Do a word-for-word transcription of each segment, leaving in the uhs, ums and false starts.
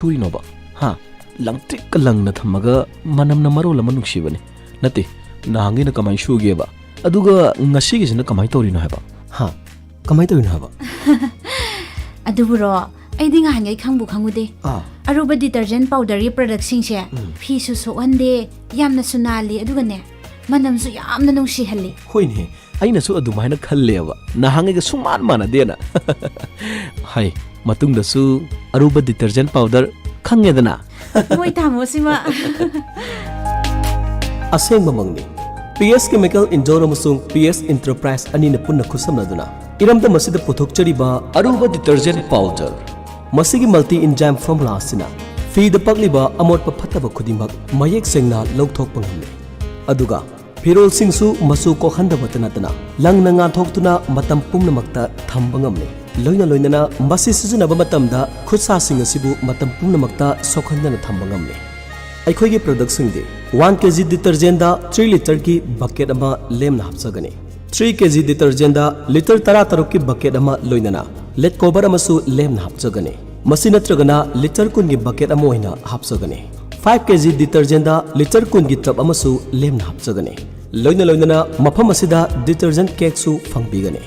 ꯁꯨꯔꯤꯅꯣꯕ? ꯍꯥ? ꯂꯪꯇ꯭ꯔꯤꯛꯀ ꯂꯪꯅ ꯊꯝꯃꯒ ꯃꯅꯝꯅ ꯃꯔꯣꯜ ꯑꯃ ꯅꯨꯡꯁꯤꯕꯅꯤ꯫ ꯅꯠꯇꯦ, ꯅꯍꯥꯟꯒꯤꯅ ꯀꯃꯥꯏꯅ ꯁꯨꯒꯦꯕ? ꯑꯗꯨꯒ ꯉꯁꯤꯒꯤꯁꯤꯅ ꯀꯃꯥꯏꯅ ꯇꯧꯔꯤꯅꯣ ꯍꯥꯏꯕ? ꯍꯥ? ꯀꯃꯥꯏꯅ ꯇꯧꯔꯤꯅꯣ ꯍꯥꯏꯕ? ꯑꯗꯨꯕꯨꯔꯣ, ꯑꯩꯗꯤ ꯉꯍꯥꯟꯈꯩ ꯈꯪꯕꯨ ꯈꯪꯉꯨꯗꯦ꯫ ꯑꯥ꯫ ꯑꯔꯨꯕ detergent powderꯒꯤ productꯁꯤꯡꯁꯦ ꯎꯝ꯫ ꯐꯤꯁꯨ ꯁꯣꯛꯍꯟꯗꯦ, ꯌꯥꯝꯅꯁꯨ ꯅꯥꯜꯂꯤ, ꯑꯗꯨꯒꯅꯦ, ꯃꯅꯝꯁꯨ ꯌꯥꯝꯅ ꯅꯨꯡꯁꯤꯍꯜꯂꯤ꯫ ꯍꯣꯏꯅꯦ, ꯑꯩꯅꯁꯨ ꯑꯗꯨꯃꯥꯏꯅ ꯈꯜꯂꯦꯕ, ꯅꯍꯥꯟꯉꯩꯒ ꯁꯨꯡꯃꯥꯟ ꯃꯥꯟꯅꯗꯦꯅ꯫ ꯍꯥꯏ, ꯃꯇꯨꯡꯗꯁꯨ ꯑꯔꯨꯕ detergent powder ꯈꯪꯉꯦꯗꯅ꯫ ꯃꯣꯏ ꯇꯥꯃꯣꯁꯤꯃ꯫ ꯑꯁꯦꯡꯕꯃꯛꯅꯤ꯫ ꯄꯤ ꯑꯦꯁ Chemical Indore ꯑꯃꯁꯨꯡ ꯄꯤ ꯑꯦꯁ Enterprise ꯑꯅꯤꯅ ꯄꯨꯟꯅ ꯈꯨꯠꯁꯝꯅꯗꯨꯅ ꯏꯔꯝꯗꯝ ꯑꯁꯤꯗ ꯄꯨꯊꯣꯛꯆꯔꯤꯕ ꯑꯔꯨꯕ detergent powder꯫ ꯃꯁꯤꯒꯤ multi enzyme formula ꯑꯁꯤꯅ ꯐꯤꯗ ꯄꯛꯂꯤꯕ ꯑꯃꯣꯠꯄ ꯐꯠꯇꯕ ꯈꯨꯗꯤꯡꯃꯛ ꯃꯌꯦꯛ ꯁꯦꯡꯅ ꯂꯧꯊꯣꯛꯄ ꯉꯝꯂꯦ꯫ ꯑꯗꯨꯒ ꯐꯤꯔꯣꯜꯁꯤꯡꯁꯨ ꯃꯆꯨ ꯀꯣꯛꯍꯟꯗꯕꯇ ꯅꯠꯇꯅ ꯂꯪꯅ ꯉꯥꯟꯊꯣꯛꯇꯨꯅ ꯃꯇꯝ ꯄꯨꯝꯅꯃꯛꯇ ꯊꯝꯕ ꯉꯝꯂꯦ꯫ ꯂꯣꯏꯅ ꯂꯣꯏꯅꯅ ꯃꯁꯤ ꯁꯤꯖꯤꯟꯅꯕ ꯃꯇꯝꯗ ꯈꯨꯠꯁꯥꯁꯤꯡ ꯑꯁꯤꯕꯨ ꯃꯇꯝ ꯄꯨꯝꯅꯃꯛꯇ ꯁꯣꯛꯍꯟꯗꯅ ꯊꯝꯕ ꯉꯝꯂꯦ꯫ ꯑꯩꯈꯣꯏꯒꯤ productꯁꯤꯡꯗꯤ one K G detergentꯗ three litreꯒꯤ bucket ꯑꯃ ꯂꯦꯝꯅ ꯍꯥꯞꯆꯒꯅꯤ꯫ Three K G detergentꯗ litre ꯇꯔꯥ ꯇꯔꯨꯛꯀꯤ bucket ꯑꯃ ꯂꯣꯏꯅꯅ lid cover ꯑꯃꯁꯨ ꯂꯦꯝꯅ ꯍꯥꯞꯆꯒꯅꯤ꯫ ꯃꯁꯤ ꯅꯠꯇ꯭ꯔꯒꯅ litre ꯀꯨꯟꯒꯤ bucket ꯑꯃ ꯑꯣꯏꯅ ꯍꯥꯞꯆꯒꯅꯤ꯫ Five K G detergentꯗ litre ꯀꯨꯟꯒꯤ tub ꯑꯃꯁꯨ ꯂꯦꯝꯅ ꯍꯥꯞꯆꯒꯅꯤ꯫ ꯂꯣꯏꯅ ꯂꯣꯏꯅꯅ ꯃꯐꯝ ꯑꯁꯤꯗ detergent cakeꯁꯨ ꯐꯪꯕꯤꯒꯅꯤ꯫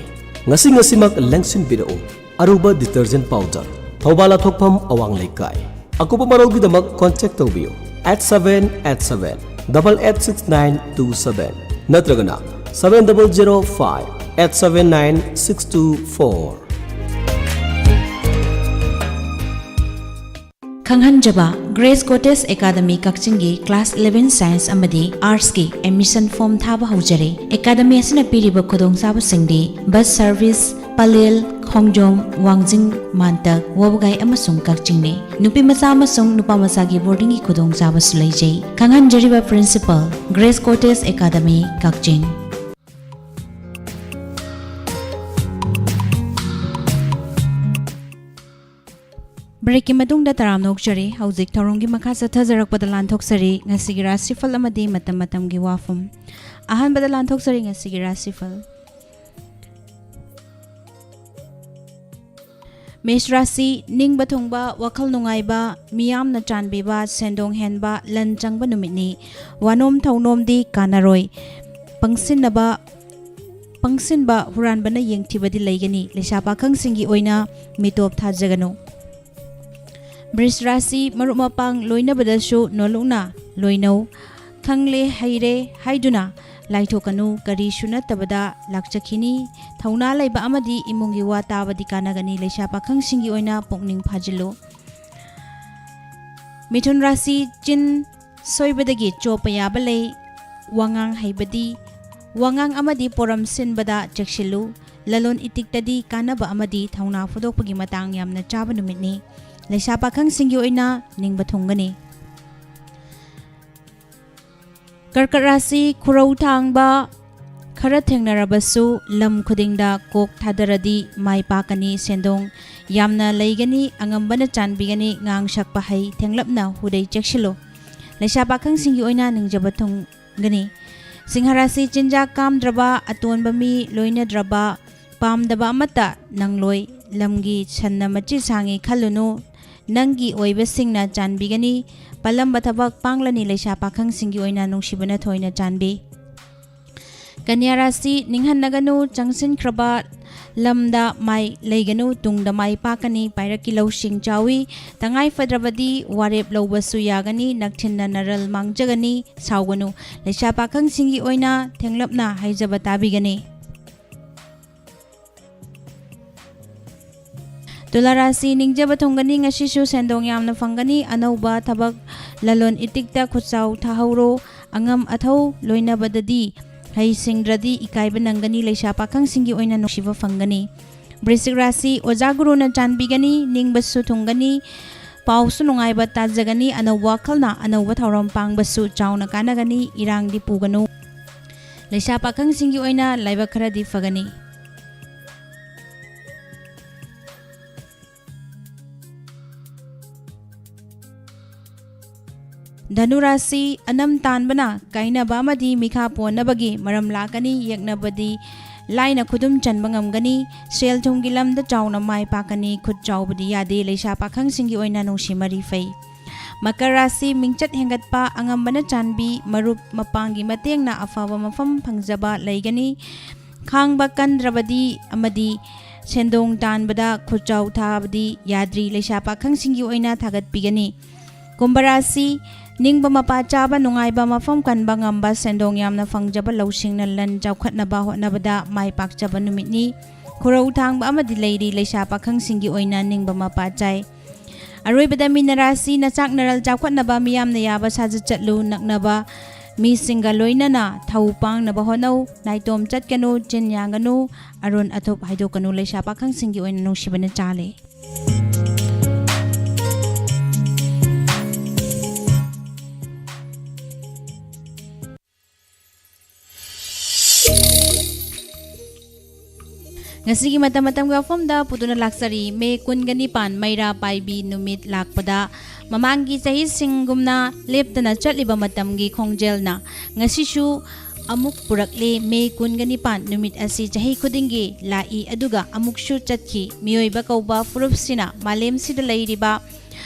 ꯉꯁꯤ ꯉꯁꯤꯃꯛ ꯂꯦꯡꯁꯤꯟꯕꯤꯔꯛꯎ꯫ ꯑꯔꯨꯕ detergent powder, ꯊꯧꯕꯥꯜ ꯂꯥꯊꯣꯛꯐꯝ ꯑꯋꯥꯡ ꯂꯩꯀꯥꯏ꯫ ꯑꯀꯨꯞꯄ ꯃꯔꯣꯜꯒꯤꯗꯃꯛ contact ꯇꯧꯕꯤꯌꯨ eight seven eight seven double eight six nine two seven ꯅꯠꯇ꯭ꯔꯒꯅ seven double zero five eight seven nine six two four꯫ ꯈꯪꯍꯟꯖꯕ, Grace Cottage Academy ꯀꯛꯆꯤꯡꯒꯤ class eleven science ꯑꯃꯗꯤ artsꯀꯤ admission form ꯊꯥꯕ ꯍꯧꯖꯔꯦ꯫ Academy ꯑꯁꯤꯅ ꯄꯤꯔꯤꯕ ꯈꯨꯗꯣꯡꯆꯥꯕꯁꯤꯡꯗꯤ bus service, ꯄꯂꯦꯜ, ꯈꯣꯡꯖꯣꯝ, ꯋꯥꯡꯖꯤꯡ, ꯃꯥꯟꯇꯛ, ꯋꯥꯕꯒꯥꯏ ꯑꯃꯁꯨꯡ ꯀꯛꯆꯤꯡꯅꯤ꯫ ꯅꯨꯄꯤ ꯃꯆꯥ ꯑꯃꯁꯨꯡ ꯅꯨꯄꯥ ꯃꯆꯥꯒꯤ boardingꯒꯤ ꯈꯨꯗꯣꯡꯆꯥꯕꯁꯨ ꯂꯩꯖꯩ꯫ ꯈꯪꯍꯟꯖꯔꯤꯕ principal, Grace Cottage Academy, ꯀꯛꯆꯤꯡ꯫ Breakꯀꯤ ꯃꯇꯨꯡꯗ ꯇꯔꯥꯝꯅ ꯑꯣꯛꯆꯔꯤ꯫ ꯍꯧꯖꯤꯛ ꯊꯧꯔꯝꯒꯤ ꯃꯈꯥ ꯆꯠꯊꯖꯔꯛꯄꯗ ꯂꯥꯟꯊꯣꯛꯆꯔꯤ ꯉꯁꯤꯒꯤ ꯔꯥꯁꯤꯐꯜ ꯑꯃꯗꯤ ꯃꯇꯝ ꯃꯇꯝꯒꯤ ꯋꯥꯐꯝ꯫ ꯑꯍꯥꯟꯕꯗ ꯂꯥꯟꯊꯣꯛꯆꯔꯤ ꯉꯁꯤꯒꯤ ꯔꯥꯁꯤꯐꯜ꯫ ꯃꯦꯁ ꯔꯥꯁꯤ, ꯅꯤꯡꯕ ꯊꯨꯡꯕ, ꯋꯥꯈꯜ ꯅꯨꯡꯉꯥꯏꯕ, ꯃꯤꯌꯥꯝꯅ ꯆꯥꯟꯕꯤꯕ, ꯁꯦꯟꯗꯣꯡ ꯍꯦꯟꯕ, ꯂꯟ ꯆꯪꯕ ꯅꯨꯃꯤꯠꯅꯤ꯫ ꯋꯥꯅꯣꯝ ꯊꯧꯅꯣꯝꯗꯤ ꯀꯥꯟꯅꯔꯣꯏ꯫ ꯄꯪꯁꯤꯟꯅꯕ, ꯄꯪꯁꯤꯟꯕ, ꯍꯨꯔꯥꯟꯕꯅ ꯌꯦꯡꯊꯤꯕꯗꯤ ꯂꯩꯒꯅꯤ꯫ ꯂꯩꯁꯥ ꯄꯥꯈꯪꯁꯤꯡꯒꯤ ꯑꯣꯏꯅ ꯃꯤꯇꯣꯞ ꯊꯥꯖꯒꯅꯨ꯫ ꯕ꯭ꯔꯤꯁ ꯔꯥꯁꯤ, ꯃꯔꯨꯞ ꯃꯄꯥꯡ ꯂꯣꯏꯅꯕꯗꯁꯨ ꯅꯣꯜꯂꯨꯛꯅ ꯂꯣꯏꯅꯧ꯫ ꯈꯪꯂꯦ ꯍꯩꯔꯦ ꯍꯥꯏꯗꯨꯅ ꯂꯥꯏꯊꯣꯛꯀꯅꯨ꯫ ꯀꯔꯤꯁꯨ ꯅꯠꯇꯕꯗ ꯂꯥꯛꯆꯈꯤꯅꯤ꯫ ꯊꯧꯅꯥ ꯂꯩꯕ ꯑꯃꯗꯤ ꯏꯃꯨꯡꯒꯤ ꯋꯥ ꯇꯥꯕꯗꯤ ꯀꯥꯟꯅꯒꯅꯤ꯫ ꯂꯩꯁꯥ ꯄꯥꯈꯪꯁꯤꯡꯒꯤ ꯑꯣꯏꯅ ꯄꯨꯛꯅꯤꯡ ꯐꯥꯖꯤꯜꯂꯨ꯫ ꯃꯤꯊꯨꯟ ꯔꯥꯁꯤ, ꯆꯤꯟ ꯁꯣꯏꯕꯗꯒꯤ ꯆꯣꯞꯄ ꯌꯥꯕ ꯂꯩ꯫ ꯋꯥꯉꯥꯡ ꯍꯩꯕꯗꯤ, ꯋꯥꯉꯥꯡ ꯑꯃꯗꯤ ꯄꯣꯔꯝ ꯁꯤꯟꯕꯗ ꯆꯦꯛꯁꯤꯜꯂꯨ꯫ ꯂꯂꯣꯟ ꯏꯇꯤꯛꯇꯗꯤ ꯀꯥꯟꯅꯕ ꯑꯃꯗꯤ ꯊꯧꯅꯥ ꯐꯨꯗꯣꯛꯄꯒꯤ ꯃꯇꯥꯡ ꯌꯥꯝꯅ ꯆꯥꯕ ꯅꯨꯃꯤꯠꯅꯤ꯫ ꯂꯩꯁꯥ ꯄꯥꯈꯪꯁꯤꯡꯒꯤ ꯑꯣꯏꯅ ꯅꯤꯡꯕ ꯊꯨꯡꯒꯅꯤ꯫ ꯀꯔꯀꯠ ꯔꯥꯁꯤ, ꯈꯨꯔꯧ ꯊꯥꯡꯕ ꯈꯔ ꯊꯦꯡꯅꯔꯕꯁꯨ ꯂꯝ ꯈꯨꯗꯤꯡꯗ ꯀꯣꯛ ꯊꯥꯗꯔꯗꯤ ꯃꯥꯏ ꯄꯥꯛꯀꯅꯤ꯫ ꯁꯦꯟꯗꯣꯡ ꯌꯥꯝꯅ ꯂꯩꯒꯅꯤ꯫ ꯑꯉꯝꯕꯅ ꯆꯥꯟꯕꯤꯒꯅꯤ꯫ ꯉꯥꯡ ꯁꯛꯄ ꯍꯩ ꯊꯦꯡꯂꯞꯅ ꯍꯨꯗꯩ ꯆꯦꯛꯁꯤꯜꯂꯨ꯫ ꯂꯩꯁꯥ ꯄꯥꯈꯪꯁꯤꯡꯒꯤ ꯑꯣꯏꯅ ꯅꯤꯡꯖꯕ ꯊꯨꯡꯒꯅꯤ꯫ ꯁꯤꯡꯍ ꯔꯥꯁꯤ, ꯆꯤꯟꯖꯥꯛ ꯀꯥꯝꯗ꯭ꯔꯕ, ꯑꯇꯣꯟꯕ ꯃꯤ ꯂꯣꯏꯅꯗ꯭ꯔꯕ, ꯄꯥꯝꯗꯕ ꯑꯃꯠꯇ ꯅꯪꯂꯣꯏ꯫ ꯂꯝꯒꯤ ꯁꯟꯅ ꯃꯆꯤ ꯁꯥꯡꯉꯤ ꯈꯜꯂꯨꯅꯨ꯫ ꯅꯪꯒꯤ ꯑꯣꯏꯕꯁꯤꯡꯅ ꯆꯥꯟꯕꯤꯒꯅꯤ꯫ ꯄꯜꯂꯝꯕ ꯊꯕꯛ ꯄꯥꯡꯂꯅꯤ꯫ ꯂꯩꯁꯥ ꯄꯥꯈꯪꯁꯤꯡꯒꯤ ꯑꯣꯏꯅ ꯅꯨꯡꯁꯤꯕꯅ ꯊꯣꯏꯅ ꯆꯥꯟꯕꯤ꯫ ꯀꯟꯌꯥ ꯔꯥꯁꯤ, ꯅꯤꯡꯍꯟꯅꯒꯅꯨ꯫ ꯆꯪꯁꯤꯟꯈ꯭ꯔꯕ ꯂꯝꯗ ꯃꯥꯏ ꯂꯩꯒꯅꯨ꯫ ꯇꯨꯡꯗ ꯃꯥꯏ ꯄꯥꯛꯀꯅꯤ꯫ ꯄꯥꯏꯔꯛꯀꯤ ꯂꯧꯁꯤꯡ ꯆꯥꯎꯏ꯫ ꯇꯉꯥꯏ ꯐꯗ꯭ꯔꯕꯗꯤ ꯋꯥꯔꯦꯞ ꯂꯧꯕꯁꯨ ꯌꯥꯒꯅꯤ꯫ ꯅꯛꯊꯤꯟꯅ ꯅꯔꯜ ꯃꯥꯡꯖꯒꯅꯤ꯫ ꯁꯥꯎꯒꯅꯨ꯫ ꯂꯩꯁꯥ ꯄꯥꯈꯪꯁꯤꯡꯒꯤ ꯑꯣꯏꯅ ꯊꯦꯡꯂꯞꯅ ꯍꯥꯏꯖꯕ ꯇꯥꯕꯤꯒꯅꯤ꯫ ꯇꯨꯂꯥ ꯔꯥꯁꯤ, ꯅꯤꯡꯖꯕ ꯊꯨꯡꯒꯅꯤ꯫ ꯉꯁꯤꯁꯨ ꯁꯦꯟꯗꯣꯡ ꯌꯥꯝꯅ ꯐꯪꯒꯅꯤ꯫ ꯑꯅꯧꯕ ꯊꯕꯛ ꯂꯂꯣꯟ ꯏꯇꯤꯛꯇ ꯈꯨꯠꯆꯥꯎ ꯊꯥꯍꯧꯔꯣ꯫ ꯑꯉꯝ ꯑꯊꯧ ꯂꯣꯏꯅꯕꯗꯗꯤ ꯍꯩꯁꯤꯡꯗ꯭ꯔꯗꯤ ꯏꯀꯥꯏꯕ ꯅꯪꯒꯅꯤ꯫ ꯂꯩꯁꯥ ꯄꯥꯈꯪꯁꯤꯡꯒꯤ ꯑꯣꯏꯅ ꯅꯨꯡꯁꯤꯕ ꯐꯪꯒꯅꯤ꯫ ꯕ꯭ꯔꯤꯁꯤꯛ ꯔꯥꯁꯤ, ꯑꯣꯖꯥ ꯒꯨꯔꯨꯅ ꯆꯥꯟꯕꯤꯒꯅꯤ꯫ ꯅꯤꯡꯕꯁꯨ ꯊꯨꯡꯒꯅꯤ꯫ ꯄꯥꯎꯁꯨ ꯅꯨꯡꯉꯥꯏꯕ ꯇꯥꯖꯒꯅꯤ꯫ ꯑꯅꯧꯕ ꯋꯥꯈꯜꯅ ꯑꯅꯧꯕ ꯊꯧꯔꯝ ꯄꯥꯡꯕꯁꯨ ꯆꯥꯎꯅ ꯀꯥꯟꯅꯒꯅꯤ꯫ ꯏꯔꯥꯡꯗꯤ ꯄꯨꯒꯅꯨ꯫ ꯂꯩꯁꯥ ꯄꯥꯈꯪꯁꯤꯡꯒꯤ ꯑꯣꯏꯅ ꯂꯥꯏꯕꯛ ꯈꯔꯗꯤ ꯐꯒꯅꯤ꯫ ꯙꯅꯨ ꯔꯥꯁꯤ, ꯑꯅꯝ ꯇꯥꯟꯕꯅ ꯀꯥꯏꯅꯕ ꯑꯃꯗꯤ ꯃꯤꯈꯥ ꯄꯣꯟꯅꯕꯒꯤ ꯃꯔꯝ ꯂꯥꯛꯀꯅꯤ꯫ ꯌꯦꯛꯅꯕꯗꯤ ꯂꯥꯏꯅ ꯈꯨꯗꯨꯝ ꯆꯟꯕ ꯉꯝꯒꯅꯤ꯫ ꯁꯦꯜ ꯊꯨꯝꯒꯤ ꯂꯝꯗ ꯆꯥꯎꯅ ꯃꯥꯏ ꯄꯥꯛꯀꯅꯤ꯫ ꯈꯨꯠ ꯆꯥꯎꯕꯗꯤ ꯌꯥꯗꯦ꯫ ꯂꯩꯁꯥ ꯄꯥꯈꯪꯁꯤꯡꯒꯤ ꯑꯣꯏꯅ ꯅꯨꯡꯁꯤ ꯃꯔꯤ ꯐꯩ꯫ ꯃꯀꯔ ꯔꯥꯁꯤ, ꯃꯤꯡꯆꯠ ꯍꯦꯟꯒꯠꯄ, ꯑꯉꯝꯕꯅ ꯆꯥꯟꯕꯤ, ꯃꯔꯨꯞ ꯃꯄꯥꯡꯒꯤ ꯃꯇꯦꯡꯅ ꯑꯐꯕ ꯃꯐꯝ ꯐꯪꯖꯕ ꯂꯩꯒꯅꯤ꯫ ꯈꯥꯡꯕ ꯀꯟꯗ꯭ꯔꯕꯗꯤ ꯑꯃꯗꯤ ꯁꯦꯟꯗꯣꯡ ꯇꯥꯟꯕꯗ ꯈꯨꯠꯆꯥꯎ ꯊꯥꯕꯗꯤ ꯌꯥꯗ꯭ꯔꯤ꯫ ꯂꯩꯁꯥ ꯄꯥꯈꯪꯁꯤꯡꯒꯤ ꯑꯣꯏꯅ ꯊꯥꯒꯠꯄꯤꯒꯅꯤ꯫ ꯀꯨꯝꯚ ꯔꯥꯁꯤ, ꯅꯤꯡꯕ ꯃꯄꯥ ꯆꯥꯕ, ꯅꯨꯡꯉꯥꯏꯕ, ꯃꯐꯝ ꯀꯟꯕ ꯉꯝꯕ, ꯁꯦꯟꯗꯣꯡ ꯌꯥꯝꯅ ꯐꯪꯖꯕ, ꯂꯧꯁꯤꯡꯅ ꯂꯟ ꯆꯥꯎꯈꯠꯅꯕ ꯍꯣꯠꯅꯕꯗ ꯃꯥꯏ ꯄꯥꯛꯆꯕ ꯅꯨꯃꯤꯠꯅꯤ꯫ ꯈꯨꯔꯧ ꯊꯥꯡꯕ ꯑꯃꯗꯤ ꯂꯩꯔꯤ꯫ ꯂꯩꯁꯥ ꯄꯥꯈꯪꯁꯤꯡꯒꯤ ꯑꯣꯏꯅ ꯅꯤꯡꯕ ꯃꯄꯥ ꯆꯥꯏ꯫ ꯑꯔꯣꯏꯕꯗ ꯃꯤꯅ ꯔꯥꯁꯤ, ꯅꯆꯥꯛ ꯅꯔꯜ ꯆꯥꯎꯈꯠꯅꯕ, ꯃꯤꯌꯥꯝꯅ ꯌꯥꯕ ꯁꯥꯖꯠ ꯆꯠꯂꯨ ꯅꯛꯅꯕ ꯃꯤꯁꯤꯡꯒ ꯂꯣꯏꯅꯅ ꯊꯧ ꯄꯥꯡꯅꯕ ꯍꯣꯠꯅꯧ꯫ ꯅꯥꯏꯇꯣꯝ ꯆꯠꯀꯅꯨ, ꯆꯤꯟ ꯌꯥꯡꯒꯅꯨ, ꯑꯔꯣꯟ ꯑꯊꯨꯞ ꯍꯥꯏꯗꯣꯛꯀꯅꯨ꯫ ꯂꯩꯁꯥ ꯄꯥꯈꯪꯁꯤꯡꯒꯤ ꯑꯣꯏꯅ ꯅꯨꯡꯁꯤꯕꯅ ꯆꯥꯜꯂꯤ꯫ ꯉꯁꯤꯒꯤ ꯃꯇꯝ ꯃꯇꯝꯒꯤ ꯋꯥꯐꯝꯗ ꯄꯨꯗꯨꯅ ꯂꯥꯛꯆꯔꯤ꯫ ꯃꯦ ꯀꯨꯟꯒ ꯅꯤꯄꯥꯟ, ꯃꯩꯔꯥ ꯄꯥꯏꯕꯤ ꯅꯨꯃꯤꯠ ꯂꯥꯛꯄꯗ ꯃꯃꯥꯡꯒꯤ ꯆꯍꯤꯁꯤꯡꯒꯨꯝꯅ ꯂꯦꯞꯇꯅ ꯆꯠꯂꯤꯕ ꯃꯇꯝꯒꯤ ꯈꯣꯡꯖꯦꯜꯅ ꯉꯁꯤꯁꯨ ꯑꯃꯨꯛ ꯄꯨꯔꯛꯂꯦ꯫ ꯃꯦ ꯀꯨꯟꯒ ꯅꯤꯄꯥꯟ ꯅꯨꯃꯤꯠ ꯑꯁꯤ ꯆꯍꯤ ꯈꯨꯗꯤꯡꯒꯤ ꯂꯥꯛꯏ, ꯑꯗꯨꯒ ꯑꯃꯨꯛꯁꯨ ꯆꯠꯈꯤ꯫ ꯃꯤꯑꯣꯏꯕ ꯀꯧꯕ ꯐꯨꯔꯨꯞꯁꯤꯅ ꯃꯥꯂꯦꯝꯁꯤꯗ ꯂꯩꯔꯤꯕ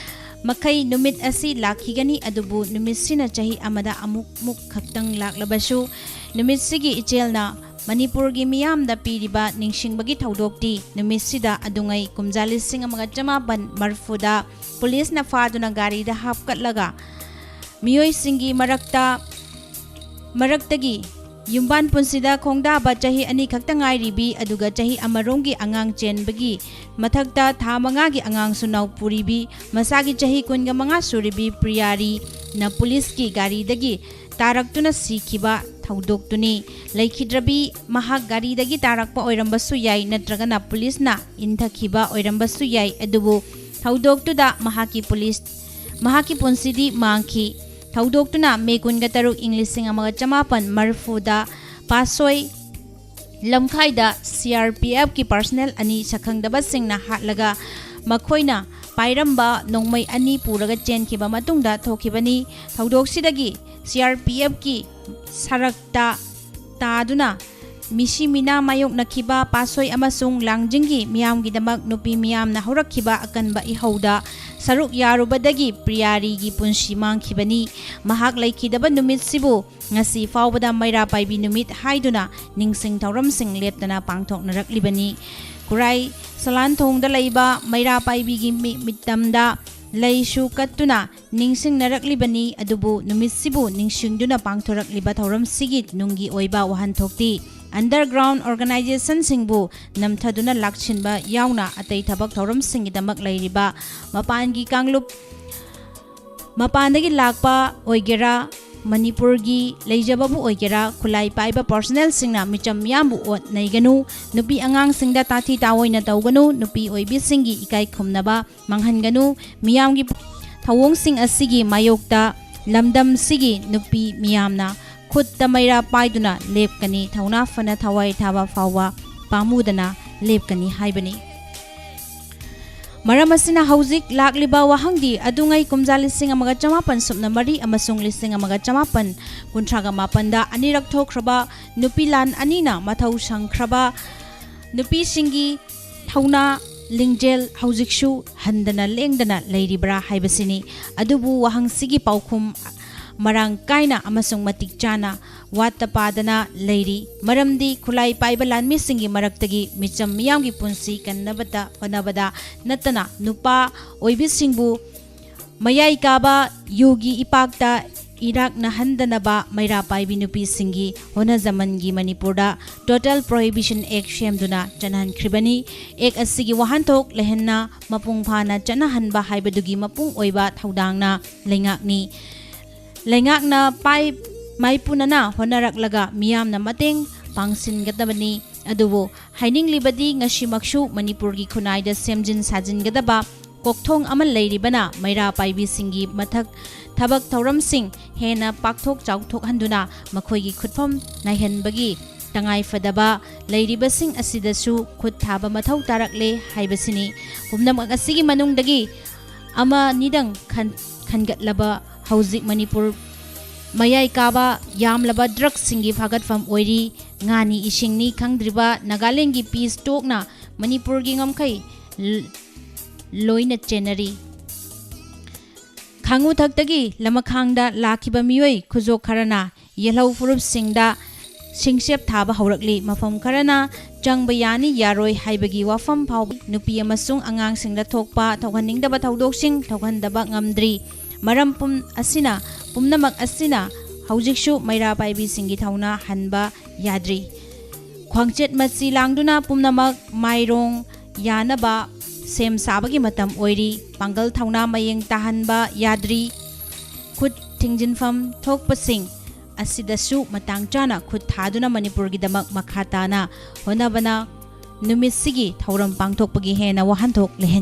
ꯃꯈꯩ ꯅꯨꯃꯤꯠ ꯑꯁꯤ ꯂꯥꯛꯈꯤꯒꯅꯤ, ꯑꯗꯨꯕꯨ ꯅꯨꯃꯤꯠꯁꯤꯅ ꯆꯍꯤ ꯑꯃꯗ ꯑꯃꯨꯛ ꯃꯨꯛ ꯈꯛꯇꯪ ꯂꯥꯛꯂꯕꯁꯨ, ꯅꯨꯃꯤꯠꯁꯤꯒꯤ ꯏꯆꯦꯜꯅ ꯃꯅꯤꯄꯨꯔꯒꯤ ꯃꯤꯌꯥꯝꯗ ꯄꯤꯔꯤꯕ ꯅꯤꯡꯁꯤꯡꯕꯒꯤ ꯊꯧꯗꯣꯛꯇꯤ ꯅꯨꯃꯤꯠꯁꯤꯗ ꯑꯗꯨꯉꯩ ꯀꯨꯝꯖꯥ ꯂꯤꯁꯤꯡ ꯑꯃꯒ ꯆꯃꯥꯄꯟ ꯃꯔꯤꯐꯨꯗ ꯄꯨꯂꯤꯁꯅ ꯐꯥꯗꯨꯅ ꯒꯥꯔꯤꯗ ꯍꯥꯞꯀꯠꯂꯒ ꯃꯤꯑꯣꯏꯁꯤꯡꯒꯤ ꯃꯔꯛꯇ, ꯃꯔꯛꯇꯒꯤ ꯌꯨꯝꯕꯥꯟ ꯄꯨꯟꯁꯤꯗ ꯈꯣꯡꯗꯥꯕ ꯆꯍꯤ ꯑꯅꯤ ꯈꯛꯇ ꯉꯥꯏꯔꯤꯕꯤ, ꯑꯗꯨꯒ ꯆꯍꯤ ꯑꯃꯔꯣꯝꯒꯤ ꯑꯉꯥꯡ ꯆꯦꯟꯕꯒꯤ ꯃꯊꯛꯇ ꯊꯥ ꯃꯉꯥꯒꯤ ꯑꯉꯥꯡꯁꯨ ꯅꯥꯎ ꯄꯨꯔꯤꯕꯤ, ꯃꯁꯥꯒꯤ ꯆꯍꯤ ꯀꯨꯟꯒ ꯃꯉꯥ ꯁꯨꯔꯤꯕꯤ ꯄ꯭ꯔꯤꯌꯥꯔꯤꯅ ꯄꯨꯂꯤꯁꯀꯤ ꯒꯥꯔꯤꯗꯒꯤ ꯇꯥꯔꯛꯇꯨꯅ ꯁꯤꯈꯤꯕ ꯊꯧꯗꯣꯛꯇꯨꯅꯤ꯫ ꯂꯩꯈꯤꯗ꯭ꯔꯕꯤ ꯃꯍꯥꯛ ꯒꯥꯔꯤꯗꯒꯤ ꯇꯥꯔꯛꯄ ꯑꯣꯏꯔꯝꯕꯁꯨ ꯌꯥꯏ, ꯅꯠꯇ꯭ꯔꯒꯅ ꯄꯨꯂꯤꯁꯅ ꯏꯟꯊꯈꯤꯕ ꯑꯣꯏꯔꯝꯕꯁꯨ ꯌꯥꯏ, ꯑꯗꯨꯕꯨ ꯊꯧꯗꯣꯛꯇꯨꯗ ꯃꯍꯥꯛꯀꯤ ꯄꯨꯂꯤꯁ, ꯃꯍꯥꯛꯀꯤ ꯄꯨꯟꯁꯤꯗꯤ ꯃꯥꯡꯈꯤ꯫ ꯊꯧꯗꯣꯛꯇꯨꯅ ꯃꯦ ꯀꯨꯟꯒ ꯇꯔꯨꯛ, ꯏꯪ ꯂꯤꯁꯤꯡ ꯑꯃꯒ ꯆꯃꯥꯄꯟ ꯃꯔꯤꯐꯨꯗ ꯄꯥꯁꯣꯏ ꯂꯝꯈꯥꯏꯗ ꯁꯤ ꯑꯥꯔ ꯄꯤ ꯑꯦꯐꯀꯤ ꯄꯥꯔꯁꯅꯦꯜ ꯑꯅꯤ ꯁꯛꯈꯪꯗꯕꯁꯤꯡꯅ ꯍꯥꯠꯂꯒ ꯃꯈꯣꯏꯅ ꯄꯥꯏꯔꯝꯕ ꯅꯣꯡꯃꯩ ꯑꯅꯤ ꯄꯨꯔꯒ ꯆꯦꯟꯈꯤꯕ ꯃꯇꯨꯡꯗ ꯊꯣꯛꯈꯤꯕꯅꯤ꯫ ꯊꯧꯗꯣꯛꯁꯤꯗꯒꯤ ꯁꯤ ꯑꯥꯔ ꯄꯤ ꯑꯦꯐꯀꯤ ꯁꯔꯛꯇ ꯇꯥꯗꯨꯅ ꯃꯤꯁꯤ ꯃꯤꯅꯥ ꯃꯥꯌꯣꯛꯅꯈꯤꯕ ꯄꯥꯠꯁꯣꯏ ꯑꯃꯁꯨꯡ ꯂꯥꯡꯖꯤꯡꯒꯤ ꯃꯤꯌꯥꯝꯒꯤꯗꯃꯛ ꯅꯨꯄꯤ ꯃꯤꯌꯥꯝꯅ ꯍꯧꯔꯛꯈꯤꯕ ꯑꯀꯟꯕ ꯏꯍꯧꯗ ꯁꯔꯨꯛ ꯌꯥꯔꯨꯕꯗꯒꯤ ꯄ꯭ꯔꯤꯌꯥꯔꯤꯒꯤ ꯄꯨꯟꯁꯤ ꯃꯥꯡꯈꯤꯕꯅꯤ꯫ ꯃꯍꯥꯛ ꯂꯩꯈꯤꯗꯕ ꯅꯨꯃꯤꯠꯁꯤꯕꯨ ꯉꯁꯤ ꯐꯥꯎꯕꯗ ꯃꯩꯔꯥ ꯄꯥꯏꯕꯤ ꯅꯨꯃꯤꯠ ꯍꯥꯏꯗꯨꯅ ꯅꯤꯡꯁꯤꯡ ꯊꯧꯔꯝꯁꯤꯡ ꯂꯦꯞꯇꯅ ꯄꯥꯡꯊꯣꯛꯅꯔꯛꯂꯤꯕꯅꯤ꯫ ꯈꯨꯔꯥꯏ ꯁꯂꯥꯟꯊꯣꯡꯗ ꯂꯩꯕ ꯃꯩꯔꯥ ꯄꯥꯏꯕꯤꯒꯤ ꯃꯤ-, ꯃꯤꯇꯝꯗ ꯂꯩꯁꯨ ꯀꯠꯇꯨꯅ ꯅꯤꯡꯁꯤꯡꯅꯔꯛꯂꯤꯕꯅꯤ꯫ ꯑꯗꯨꯕꯨ ꯅꯨꯃꯤꯠꯁꯤꯕꯨ ꯅꯤꯡꯁꯤꯡꯗꯨꯅ ꯄꯥꯡꯊꯣꯔꯛꯂꯤꯕ ꯊꯧꯔꯝꯁꯤꯒꯤ ꯇꯨꯡꯒꯤ ꯑꯣꯏꯕ ꯋꯥꯍꯟꯊꯣꯛꯇꯤ underground organizationꯁꯤꯡꯕꯨ ꯅꯝꯊꯗꯨꯅ ꯂꯥꯛꯁꯤꯟꯕ ꯌꯥꯎꯅ ꯑꯇꯩ ꯊꯕꯛ ꯊꯧꯔꯝꯁꯤꯡꯒꯤꯗꯃꯛ ꯂꯩꯔꯤꯕ ꯃꯄꯥꯟꯒꯤ ꯀꯥꯡꯂꯨꯞ, ꯃꯄꯥꯟꯗꯒꯤ ꯂꯥꯛꯄ ꯑꯣꯏꯒꯦꯔꯥ, ꯃꯅꯤꯄꯨꯔꯒꯤ ꯂꯩꯖꯕꯕꯨ ꯑꯣꯏꯒꯦꯔꯥ, ꯈꯨꯠꯂꯥꯏ ꯄꯥꯏꯕ personnelꯁꯤꯡꯅ ꯃꯤꯆꯝ ꯃꯤꯌꯥꯝꯕꯨ ꯑꯣꯠ ꯅꯩꯒꯅꯨ, ꯅꯨꯄꯤ ꯑꯉꯥꯡꯁꯤꯡꯗ ꯇꯥꯊꯤ ꯇꯥꯑꯣꯏꯅ ꯇꯧꯒꯅꯨ, ꯅꯨꯄꯤ ꯑꯣꯏꯕꯤꯁꯤꯡꯒꯤ ꯏꯀꯥꯏ ꯈꯨꯝꯅꯕ ꯃꯥꯡꯍꯟꯒꯅꯨ꯫ ꯃꯤꯌꯥꯝꯒꯤ ꯊꯧꯑꯣꯡꯁꯤꯡ ꯑꯁꯤꯒꯤ ꯃꯥꯌꯣꯛꯇ ꯂꯝꯗꯝꯁꯤꯒꯤ ꯅꯨꯄꯤ ꯃꯤꯌꯥꯝꯅ ꯈꯨꯠꯇ ꯃꯩꯔꯥ ꯄꯥꯏꯗꯨꯅ ꯂꯦꯞꯀꯅꯤ, ꯊꯧꯅꯥ ꯐꯅ ꯊꯋꯥꯏ ꯊꯥꯕ ꯐꯥꯎꯕ ꯄꯥꯝꯃꯨꯗꯅ ꯂꯦꯞꯀꯅꯤ ꯍꯥꯏꯕꯅꯤ꯫ ꯃꯔꯝ ꯑꯁꯤꯅ ꯍꯧꯖꯤꯛ ꯂꯥꯛꯂꯤꯕ ꯋꯥꯍꯪꯗꯤ ꯑꯗꯨꯉꯩ ꯀꯨꯝꯖꯥ ꯂꯤꯁꯤꯡ ꯑꯃꯒ ꯆꯃꯥꯄꯟ ꯁꯨꯞꯅ ꯃꯔꯤ ꯑꯃꯁꯨꯡ ꯂꯤꯁꯤꯡ ꯑꯃꯒ ꯆꯃꯥꯄꯟ ꯀꯨꯟꯊ꯭ꯔꯥꯒ ꯃꯥꯄꯟꯗ ꯑꯅꯤꯔꯛ ꯊꯣꯛꯈ꯭ꯔꯕ ꯅꯨꯄꯤ ꯂꯥꯟ ꯑꯅꯤꯅ ꯃꯊꯧ ꯁꯪꯈ꯭ꯔꯕ ꯅꯨꯄꯤꯁꯤꯡꯒꯤ ꯊꯧꯅꯥ ꯂꯤꯡꯖꯦꯜ ꯍꯧꯖꯤꯛꯁꯨ ꯍꯟꯗꯅ ꯂꯦꯡꯗꯅ ꯂꯩꯔꯤꯕ꯭ꯔꯥ ꯍꯥꯏꯕꯁꯤꯅꯤ꯫ ꯑꯗꯨꯕꯨ ꯋꯥꯍꯪꯁꯤꯒꯤ ꯄꯥꯎꯈꯨꯝ ꯃꯔꯥꯡ ꯀꯥꯏꯅ ꯑꯃꯁꯨꯡ ꯃꯇꯤꯛ ꯆꯥꯅ ꯋꯥꯠꯇ ꯄꯥꯗꯅ ꯂꯩꯔꯤ꯫ ꯃꯔꯝꯗꯤ ꯈꯨꯠꯂꯥꯏ ꯄꯥꯏꯕ ꯂꯥꯟꯃꯤꯁꯤꯡꯒꯤ ꯃꯔꯛꯇꯒꯤ ꯃꯤꯆꯝ ꯃꯤꯌꯥꯝꯒꯤ ꯄꯨꯟꯁꯤ ꯀꯟꯅꯕꯇ ꯍꯣꯠꯅꯕꯗ ꯅꯠꯇꯅ ꯅꯨꯄꯥ ꯑꯣꯏꯕꯤꯁꯤꯡꯕꯨ ꯃꯌꯥꯏ ꯀꯥꯕ ꯌꯨꯒꯤ ꯏꯄꯥꯛꯇ ꯏꯔꯥꯛꯅꯍꯟꯗꯅꯕ ꯃꯩꯔꯥ ꯄꯥꯏꯕꯤ ꯅꯨꯄꯤꯁꯤꯡꯒꯤ ꯍꯣꯠꯅꯖꯃꯟꯒꯤ ꯃꯅꯤꯄꯨꯔꯗ Total Prohibition Act ꯁꯦꯝꯗꯨꯅ ꯆꯠꯅꯍꯟꯈ꯭ꯔꯤꯕꯅꯤ꯫ Act ꯑꯁꯤꯒꯤ ꯋꯥꯍꯟꯊꯣꯛ ꯂꯩꯍꯟꯅ ꯃꯄꯨꯡ ꯐꯥꯅ ꯆꯠꯅꯍꯟꯕ ꯍꯥꯏꯕꯗꯨꯒꯤ ꯃꯄꯨꯡ ꯑꯣꯏꯕ ꯊꯧꯗꯥꯡꯅ ꯂꯩꯉꯥꯛꯅꯤ꯫ ꯂꯩꯉꯥꯛꯅ ꯄꯥꯏ-, ꯃꯥꯏꯄꯨꯅꯅ ꯍꯣꯠꯅꯔꯛꯂꯒ ꯃꯤꯌꯥꯝꯅ ꯃꯇꯦꯡ ꯄꯥꯡꯁꯤꯟꯒꯗꯕꯅꯤ꯫ ꯑꯗꯨꯕꯨ ꯍꯥꯏꯅꯤꯡꯂꯤꯕꯗꯤ ꯉꯁꯤꯃꯛꯁꯨ ꯃꯅꯤꯄꯨꯔꯒꯤ ꯈꯨꯟꯅꯥꯏꯗ ꯁꯦꯝꯖꯤꯟ ꯁꯥꯖꯤꯟꯒꯗꯕ ꯀꯣꯛꯊꯣꯡ ꯑꯃ ꯂꯩꯔꯤꯕꯅ ꯃꯩꯔꯥ ꯄꯥꯏꯕꯤꯁꯤꯡꯒꯤ ꯃꯊꯛ ꯊꯕꯛ ꯊꯧꯔꯝꯁꯤꯡ ꯍꯦꯟꯅ ꯄꯥꯛꯊꯣꯛ ꯆꯥꯎꯊꯣꯛꯍꯟꯗꯨꯅ ꯃꯈꯣꯏꯒꯤ ꯈꯨꯠꯐꯝ ꯅꯥꯏꯍꯟꯕꯒꯤ ꯇꯉꯥꯏꯐꯗꯕ ꯂꯩꯔꯤꯕꯁꯤꯡ ꯑꯁꯤꯗꯁꯨ ꯈꯨꯠ ꯊꯥꯕ ꯃꯊꯧ ꯇꯥꯔꯛꯂꯦ ꯍꯥꯏꯕꯁꯤꯅꯤ꯫ ꯄꯨꯝꯅꯃꯛ ꯑꯁꯤꯒꯤ ꯃꯅꯨꯡꯗꯒꯤ ꯑꯃ ꯑꯅꯤꯗꯪ ꯈꯟ-, ꯈꯟꯒꯠꯂꯕ ꯍꯧꯖꯤꯛ ꯃꯅꯤꯄꯨꯔ ꯃꯌꯥꯏ ꯀꯥꯕ ꯌꯥꯝꯂꯕ ꯗ꯭ꯔꯒꯁꯤꯡꯒꯤ ꯐꯥꯒꯠꯐꯝ ꯑꯣꯏꯔꯤ꯫ ꯉꯥꯅꯤ ꯏꯁꯤꯡꯅꯤ ꯈꯪꯗ꯭ꯔꯤꯕ ꯅꯥꯒꯥꯂꯦꯟꯒꯤ ꯄꯤꯁ ꯇꯣꯛꯅ ꯃꯅꯤꯄꯨꯔꯒꯤ ꯉꯝꯈꯩ ꯂ-, ꯂꯣꯏꯅ ꯆꯦꯟꯅꯔꯤ꯫ ꯈꯥꯡꯉꯨꯊꯛꯇꯒꯤ ꯂꯃꯈꯥꯡꯗ ꯂꯥꯛꯈꯤꯕ ꯃꯤꯑꯣꯏ ꯈꯨꯖꯣꯛ ꯈꯔꯅ ꯌꯦꯜꯍꯧ ꯐꯨꯔꯨꯞꯁꯤꯡꯗ ꯁꯤꯡꯁꯦꯞ ꯊꯥꯕ ꯍꯧꯔꯛꯂꯤ꯫ ꯃꯐꯝ ꯈꯔꯅ ꯆꯪꯕ ꯌꯥꯅꯤ ꯌꯥꯔꯣꯏ ꯍꯥꯏꯕꯒꯤ ꯋꯥꯐꯝ ꯐꯥꯎꯕ ꯅꯨꯄꯤ ꯑꯃꯁꯨꯡ ꯑꯉꯥꯡꯁꯤꯡꯗ ꯊꯣꯛꯄ ꯊꯣꯛꯍꯟꯅꯤꯡꯗꯕ ꯊꯧꯗꯣꯛꯁꯤꯡ ꯊꯣꯛꯍꯟꯗꯕ ꯉꯝꯗ꯭ꯔꯤ꯫ ꯃꯔꯝ ꯄꯨꯝ-, ꯑꯁꯤꯅ, ꯄꯨꯝꯅꯃꯛ ꯑꯁꯤꯅ ꯍꯧꯖꯤꯛꯁꯨ ꯃꯩꯔꯥ ꯄꯥꯏꯕꯤꯁꯤꯡꯒꯤ ꯊꯧꯅꯥ ꯍꯟꯕ ꯌꯥꯗ꯭ꯔꯤ꯫ ꯈ꯭ꯋꯥꯡꯆꯦꯠ ꯃꯆꯤ ꯂꯥꯡꯗꯨꯅ ꯄꯨꯝꯅꯃꯛ ꯃꯥꯏꯔꯣꯡ ꯌꯥꯅꯕ ꯁꯦꯝ ꯁꯥꯕꯒꯤ ꯃꯇꯝ ꯑꯣꯏꯔꯤ꯫ ꯄꯥꯡꯒꯜ ꯊꯧꯅꯥ ꯃꯌꯦꯡ ꯇꯥꯍꯟꯕ ꯌꯥꯗ꯭ꯔꯤ꯫ ꯈꯨꯠ ꯊꯤꯡꯖꯤꯟꯐꯝ ꯊꯣꯛꯄꯁꯤꯡ ꯑꯁꯤꯗꯁꯨ ꯃꯇꯥꯡ ꯆꯥꯅ ꯈꯨꯠ ꯊꯥꯗꯨꯅ ꯃꯅꯤꯄꯨꯔꯒꯤꯗꯃꯛ ꯃꯈꯥ ꯇꯥꯅ ꯍꯣꯠꯅꯕꯅ ꯅꯨꯃꯤꯠꯁꯤꯒꯤ ꯊꯧꯔꯝ ꯄꯥꯡꯊꯣꯛꯄꯒꯤ ꯍꯦꯟꯅ ꯋꯥꯍꯟꯊꯣꯛ ꯂꯩꯍꯟ